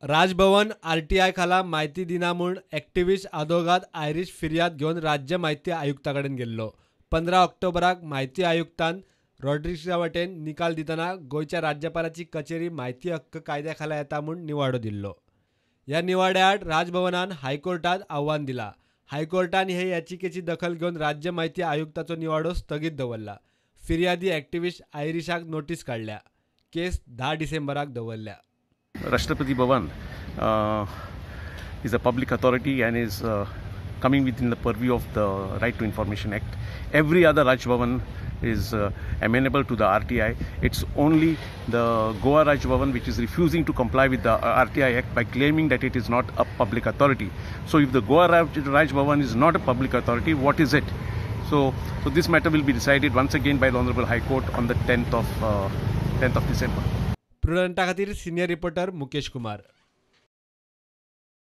Raj Bhavan RTI खाला म्हायती दिना म्हूण एक्टिविस्ट आदोगाद आयरीश फिर्याद घेवन राज्य म्हायती आयुक्ता कडेन गेल्लो. 15 ऑक्टोबराक म्हायती आयुक्तान रॉड्रिग्सा वटेन निकाल दितना गोंयच्या राज्यपालाची कचेरी म्हायती हक्क कायद्या खाला येता म्हूण निवाडो दिल्लो. ह्या निवाड्या आड राजभवनान हायकोर्टात आव्हान दिला. हायकोर्टान हे याचिकेची दखल घेवन राज्य म्हायती आयुक्ताचो निवाडो स्थगीत दवरला. फिर्यादी एक्टिविस्ट आयरिशाक नोटीस काडल्या. केस 10 डिसेंबराक दवरल्या. Rashtrapati Bhavan is a public authority and is coming within the purview of the Right to Information Act. Every other Raj Bhavan is amenable to the RTI. It's only the Goa Raj Bhavan which is refusing to comply with the RTI Act by claiming that it is not a public authority. So if the Goa Raj Bhavan is not a public authority, what is it? So this matter will be decided once again by the Honorable High Court on the 10th of December. प्रुडंटा खातीर senior reporter Mukesh Kumar.